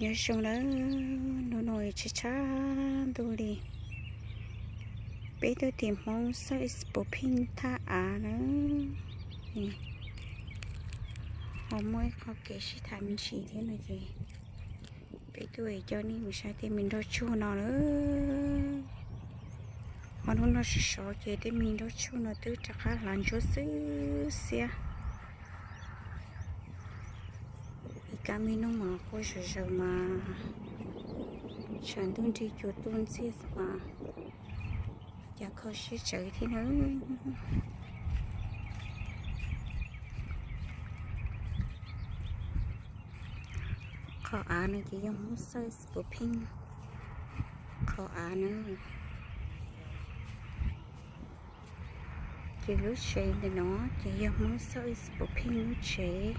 Nyob zoo nawb, hnub no tshav tshav ntuj li, peb tuaj tim Hmoob Xauj Ib Pus Pheej thaj av nawb. Ho muaj ib qho kev sib tham me ntsis thiab no ces peb tuaj coj nej mus saib tej me nroj tsuag no nawb. Ho hnub no sov sov ces tej me nroj tsuag no twb rov qab hlav ntsuab xwb xiab. Ib kab me noj mas quaj zaws zaws mas tshav ntuj nrig cua tuaj ntxiag mas cas kho siab tsawv thiab nawb. Qhov av no ces yog Hmoob Xauj Ib Pus Pheej qhov av nawb. Ces lub tsev ntawm no ces yog Hmoob Xauj Ib Pus Pheej lub tsev.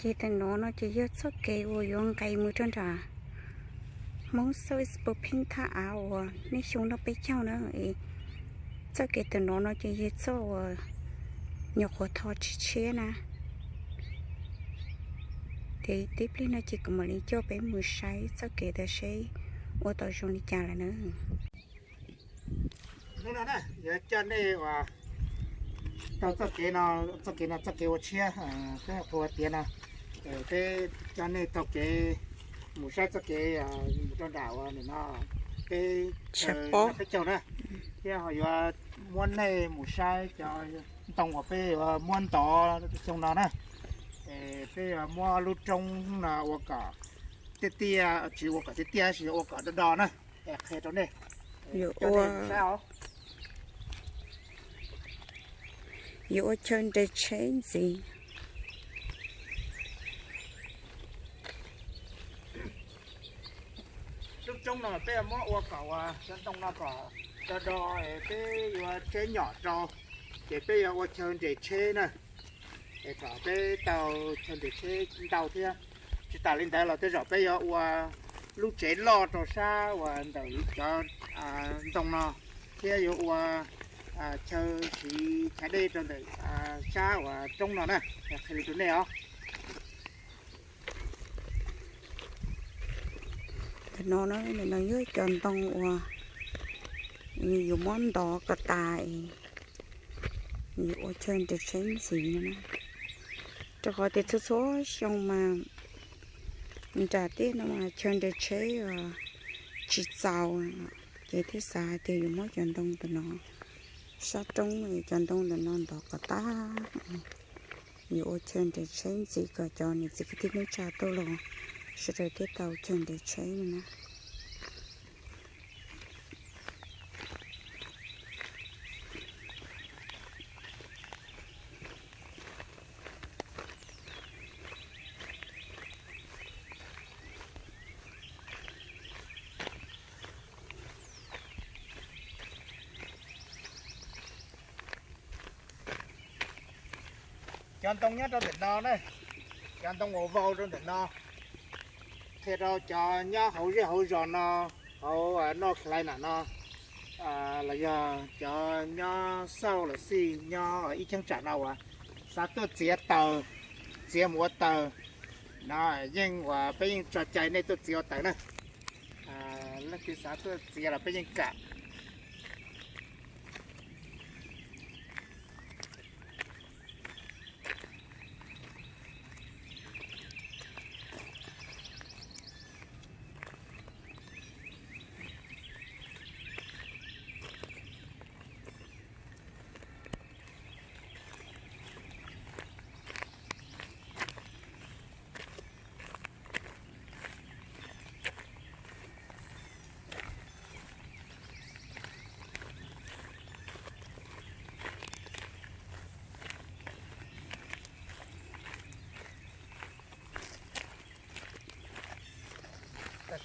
Ces tam no no ces yog txoj kev uas yuav nqes mus rau nram Hmoob Xauj Ib Pus Pheej thaj av uas nej xyoo no peb caug na. Txoj kev tam no no ces yog txoj uas nyuam qhuav tho tshiab tshiab na. Ces tib pliag no ces kuv mam li coj peb mus saib txoj kev ntawd seb ua tau zoo li cas lawm na. Hnub no na, yuav coj nej ua tau txoj kev no, txoj kev no txoj kev ua tshiab, peb qhuas tiav no, peb coj nej taug kev mus saib txoj kev mus rau nram uas nim no peb, peb caug na, thiab ho yuav muab nej mus saib cov ntoo uas peb yuav muab ntov xyoo no na. Peb yuav muab lub roob no ua kom tiaj tiaj, tsis ua kom tiaj tiaj, tsis ua kom do do na. Qhia rau nej, yuav ua chaw nres tsheb ntxiv. Lub roob no peb yuav muab ua kom uas cov ntoo no kom do do, peb yuav tsheb nyom rau, ces peb yuav ua chaw nres tsheb na, es kom peb tau chaw nres tsheb ntau thiab. Tsis tas li ntawd los tej zaum peb yuav ua lub tsev loj rau sab uas ntawm cov ntoo no, thiab yuav ua chaw siv chav dej rau ntawm sab uas roob no na, qhia li rau nej os. Tam no, no yog cov ntoo uas yuav muab ntov kom tas, yuav ua chaw nres tsheb ntxiv no na. Rau qhov tias txhua txhua xyoo mas nram tej no mas chaw nres tsheb tsis txaus, ces thiaj xav hais tias yuav muab cov ntoo ntawm no, sab roob cov ntoo ntawm no ntov kom tas, yuav ua chaw nres tsheb ntxiv kom cov niam txiv kwv tij neej tsa tuaj los sawv daws thiaj tau chaw nres tsheb no na. Cov ntoo nyob rau ntawm no na, cov ntoo uas vau rau ntawm no, qhia rau cov nyob hauv zej hauv zos no, hauv North Carolina no, los yog cov nyob South los xij, nyob ib cheeb tsam no uas xav tuaj txiav taws, txiav mus ua taws no, yeej uas peb yeej tso cai nej tuaj txiav ua taws na. Leej twg xav tuaj txiav los peb yeej kam.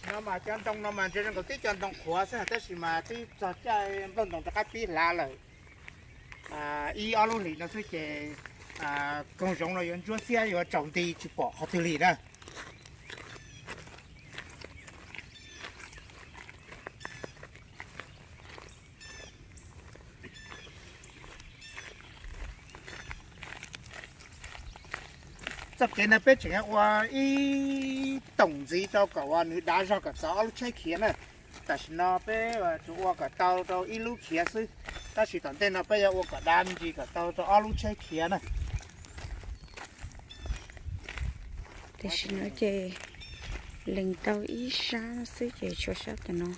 No mas cov ntoo no mas ntshe zoo nkaus tib cov ntoo qhuav xwb, tab sis mas twb txog caij nplooj ntoo rov qab pib hlav lawm. Ib ob lub hlis no xwb ces koog zoov no yuav ntsuab xiab yuav tsaus nti tsis pom qhov twg li na. Txoj kev no peb tseem ua ib toom ntxiv rau kom uas nws dav zog kom txaus ob lub tsheb khiav na. Tam sim no peb tsuas ua kom tau rau ib lub khiav xwb, tab sis tom ntej no peb yuav ua kom dav me ntsis kom tau rau ob lub tsheb khiav na. Tam sim no ces lees tau ib sab xwb ces tshuav sab tam no.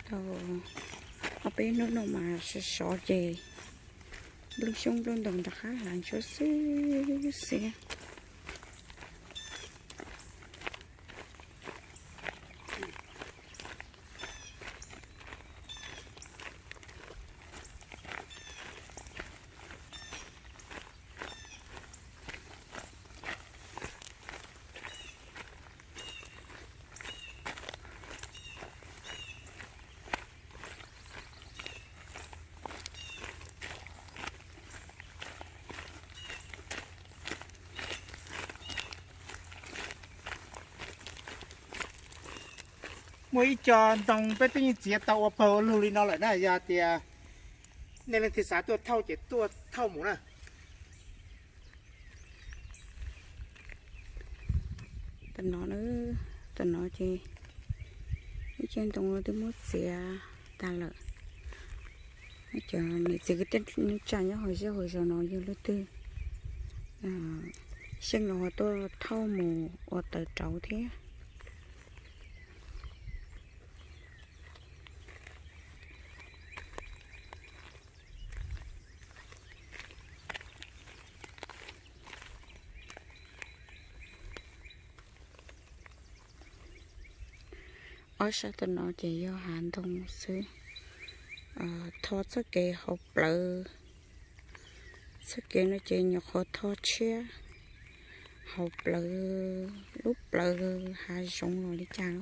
Tau ob peb hnub no mas sov sov ces nplooj xyoob nplooj ntoo rov qab hlav ntsuab xwb xiab. Muaj ib co ntoo peb twb yeej txiav tau ua pawg ua lug li no lawm na, yog tias nej leej twg xav tuaj thauj ces tuaj thauj mus na. Tam no, tam no ces ib co ntoo twb muab txiav tag lawm. Cov niam txiv kwv tij neej tsa nyob hauv zej hauv zos no yog leej twg xyeej los tuaj thauj mus ua taws rauv thiab. Ob sab tam no ces yog hav ntoo xwb. Tho txoj kev hauv plawv, txoj kev no ces nyuam qhuav tho tshiab hauv plawv, lub plawv hav zoov los li cas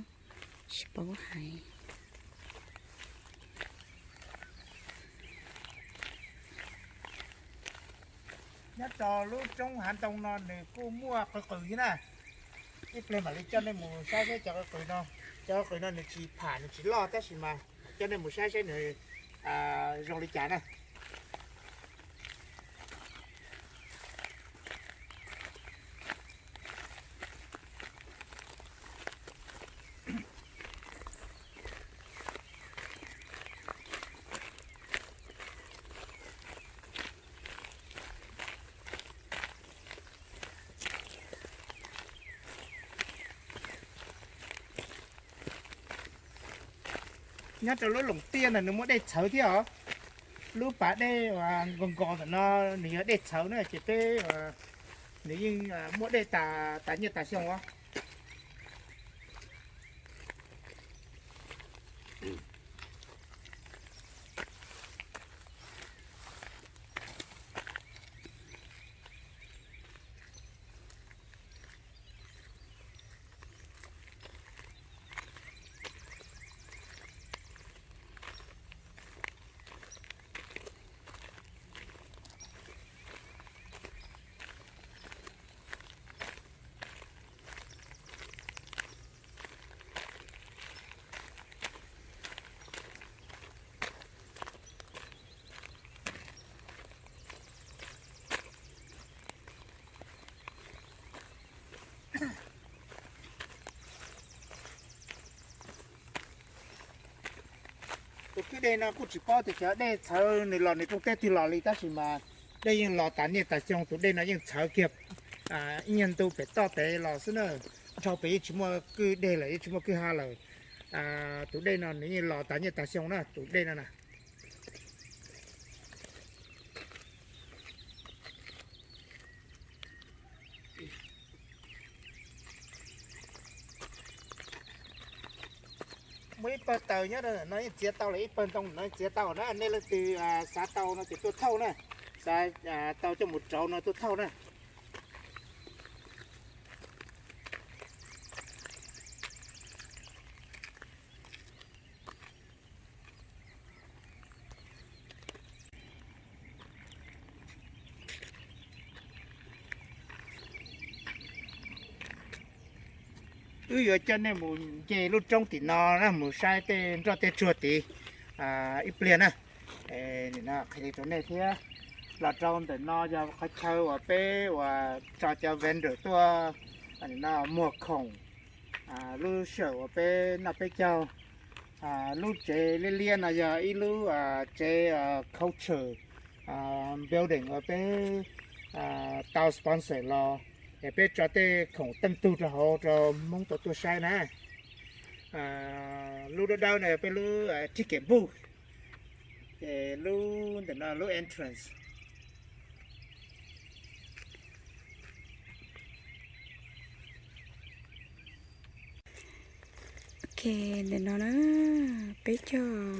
tsis paub hais. Nyob rau lub roob hav ntoo no nws kuj muaj qw qws thiab na. Ib pliag mam li coj nej mus saib saib cov qw qws no. Cov qw qws no nws tsis pham nws tsis loj tab sis mas coj nej mus saib saib nws zoo li cas na. Nyob rau lub loos tiaj no nws muaj dej txhawv thiab os. Lub pas dej uas nkos nkos ntawm no nws yog dej txhawv na ces peb nws yeej muaj dej tas nyiaj tas xyoo os. Tus kwj deg no kuj tsis paub tias cov dej txhawv nws los nws rooj teb twg los li tab sis mas dej yeej los tas niaj tas xyoo, tus dej no yeej txhawv kiag ib nyuag ntu pem toj tev los xwb na. Dhau pem yeej tsis muaj kwj deg lawm, yeej tsis muaj kwj ha lawm. Tus dej no nws yeej los tas niaj tas xyoo na, tus dej no na. Taws nyob no yeej txiav tau lawm, ib pawg ntoo no txiav tau na. Nej leej twg xav tau no ces tuaj thauj na, xav tau coj mus rauv no tuaj thauj na. Wb yuav coj nej mus nce lub roob tim no na, mus saib tej nroj tej tsuag tid ib pliag na. Qhia li rau nej thiab, los rau ntawm no yog qhov chaw uas peb uas tso cov vendor tuaj muag khoom, lub sij hawm uas peb noj peb caug. Lub tsev liab liab no yog ib lub tsev culture building uas peb tau sponsor los, es peb tso tej khoom teej tug rau hauv rau Hmoob tau tuaj saib na. Lub dawb dawb no peb lub ticket booth, es lub ntawm no lub entrance. Ok, ntawm no na, peb cog,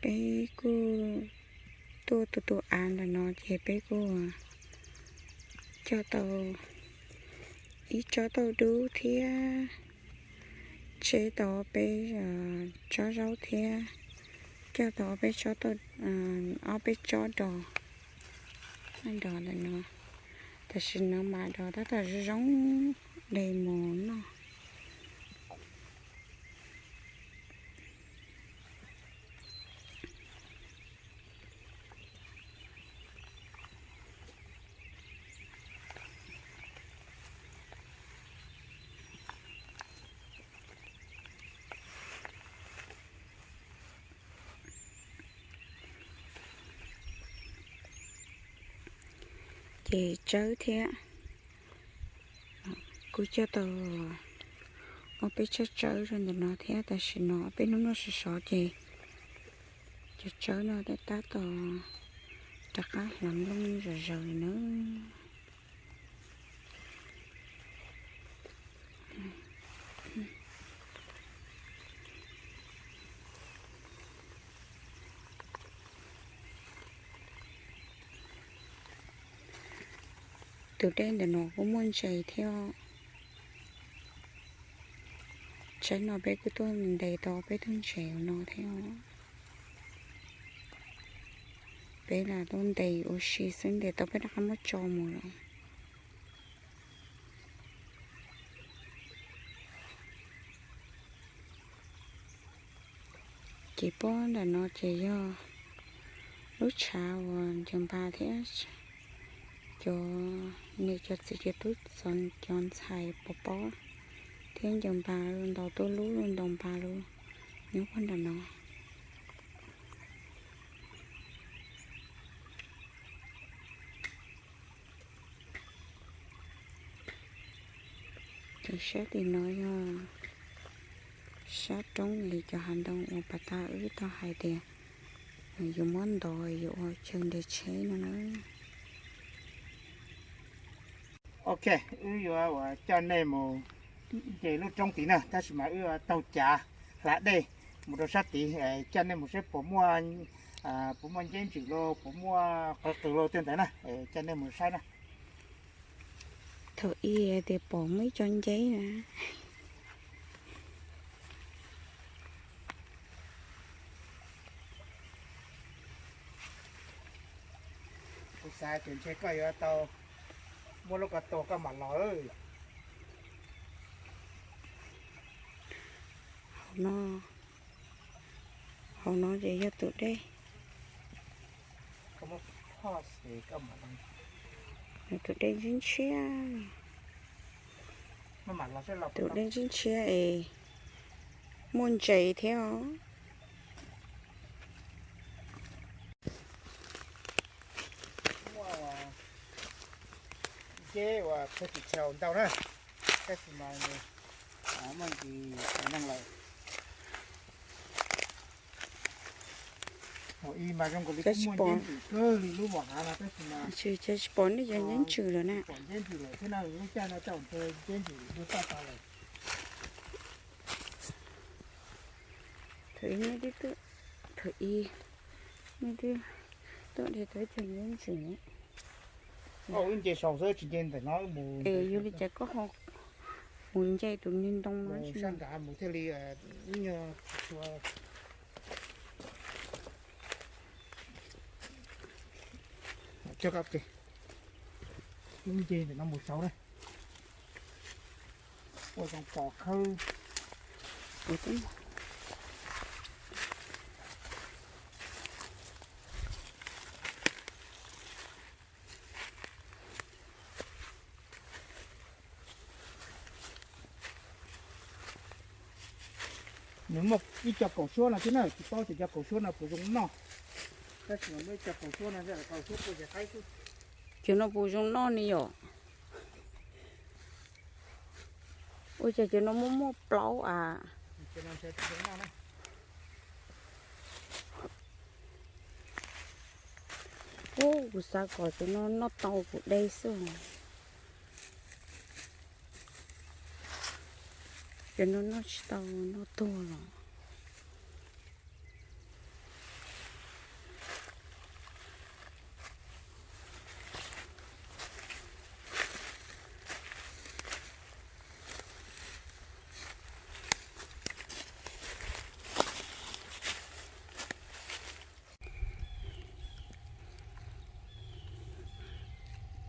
peb kuj tuaj tus tus av ntawm no ces peb kuj cog tau ib tsob tauj dub thiab, tseb tau ob peb tsob zaub thiab, cog tau ob peb tsob, ob peb tsob dos, dos ntawm no. Tam sim no mas dos tab tom zoo zoo de mus noj. Ces tsawb thiab, kuj cog tau ob peb tsob tsawb rau ntawm no thiab. Tam sim no ob peb hnub no sov sov ces cov tsawb no tab tom rov qab hlav nplooj zom zaws li na. Tus dej ntawm no kuj muaj ntses thiab. Tsaib no peb kuj tuaj ntes tau peb tug ntses no thiab. Peb lam tuaj ntes ua si xwb, ntes tau peb rov qab muab tso mus lawm. Ces pob nram no ces yog lub tshav uas ncaws npas thiab cov niam cov txiv cov tub cov ntxhais pov pob thiab ncaws npas, ntaus tuj lub ntaus npas lub nyob pob nram no. Ces sab tim no yog sab roob li cov hav ntoo uas pas tas wb tau hais tias yuav muab ntov yuav ua chaw nres tsheb no na. Ok, wb yuav uas coj nej mus nce lub roob tid na, tab sis mas wb taug cav hlav dej mus rau sab tid, coj nej mus saib puas muaj, puas muaj nceb ntsws los puas muaj qhov qws los tej ntawd na, coj nej mus saib na. Thaum ub tias pom muaj ib co nceb na. Kuv xav tias ntshe koj yuav tau muab lub ko tua koj mam los. Hauv no, hauv no ces yog tus dej. Tus dej ntshiab ntshiab, tus dej ntshiab ntshiab es muaj ntses thiab os. Nceb uas peb tsis tshau ntau na, tab sis mas muaj ntsis neeg lawm. Tsis pom nej cov nceb ntsws lawm na. Nceb ntsws lawm thiab na, lub caij no coj nceb ntsws lawm, lub toj tas lawm. Thaum ib nej twb tuaj, thaum ib nej twb tuaj de tau ib co ntsuab ntsim. Wb nce saud xwb tsis nce ntawm no mus. Es yog li cas koj ho mus nce tus niag ntoo no sab nrad mus thiaj li ib nyuag tsis tshua. Coj koj ke, wb nce ntawm no mus saud na. Ua zoo pom khawb. Nws muaj ib co kaum suab no thiab na, tsis paub tias cov kaum suab no puas zoo noj. Tab sis mas muaj ib co kaum suab no, kaum suab puas yog qaib xwb. Cov no puas zoo noj ne yom? Ua cas cov no muaj muaj plaub a? Ub, kuv xav kom cov no noj tau kuv de xwb. Cov no noj tsis tau, noj tuag los.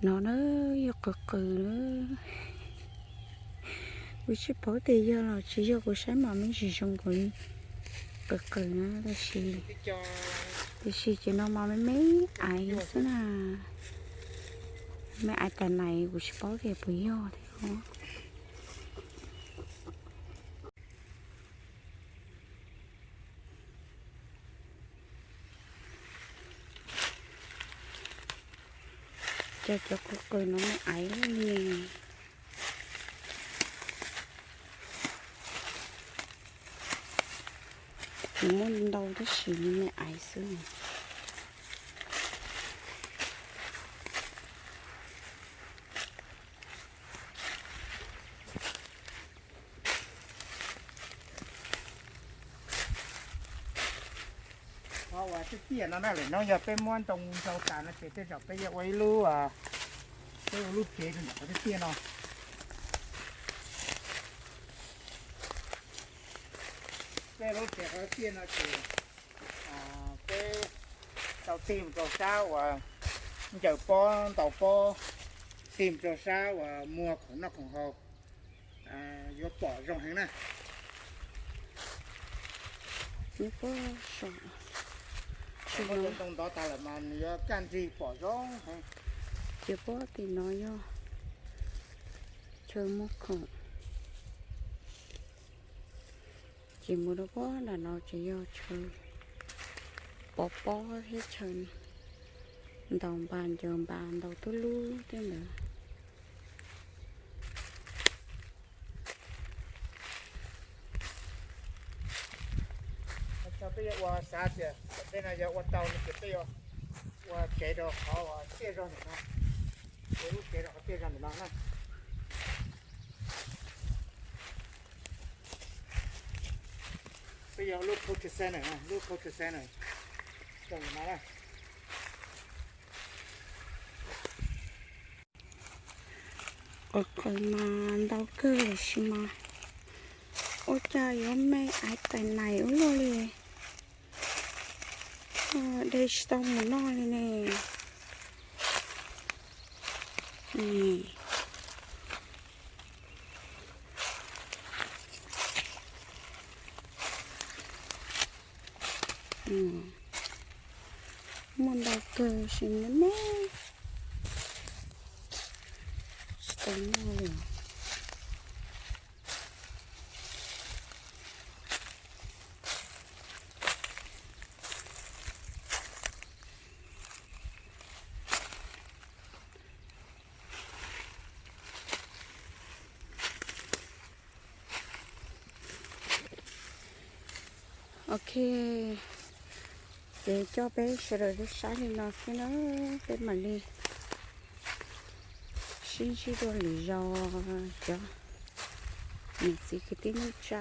No na, yog qws qws na. Kuv tsis paub tias yog los tsis yog, kuv saib mas me ntsis zoo nkaus li qws qws na, tab sis, tiam sis ces no mas me me aiv xwb na. Me aiv tas nais, kuv tsis paub tias puas yog thiab os. Cov, cov qws qws no me aiv li. Nws muaj ntau tab sis me aiv xwb. Qhov uas tej tiaj no na, lawm no yog peb muab ntoo ntau tas no ces tej zaum peb yuav ua ib lub, peb ua lub tsev rau ntawm qhov tej tiaj no. Peb lub tsev qhov tej tiaj no ces peb tau tig mus rau sab uas ncaws pob ntaus pob, tig mus rau sab uas muag khoom noj khoom haus, yuav pom zoo heev na. Ntoo ntov tas lawm mas nws yuav kaj nrig pom zoo heev. Ces pob tim no yog chaw muag khoom. Ces mus rau pob nram no ces yog chaw pov pob thiab chaw ntaus npas ncaws npas ntaus tub lub tej ntawd. Peb yuav ua xav tias peb no yog ua tau no ces peb yuav ua tsev rau qhov tiaj zog ntawm no, ua lub tsev rau qhov tiaj zog ntawm no na. Peb yuav lub culture center, lub culture center rau ntawm no na. Qws qws mas ntau kawg los sis mas ua cas yuav me aiv tais nais ua luaj li. De tsis tau mus noj li ne. Muaj ntau kawg sis me me tsis tau noj li. Ok, ces coj peb sawv daws saib li no xwb na, peb mam li sib ntsib dua lwm zaus cov niam txiv kwv tij neej tsa.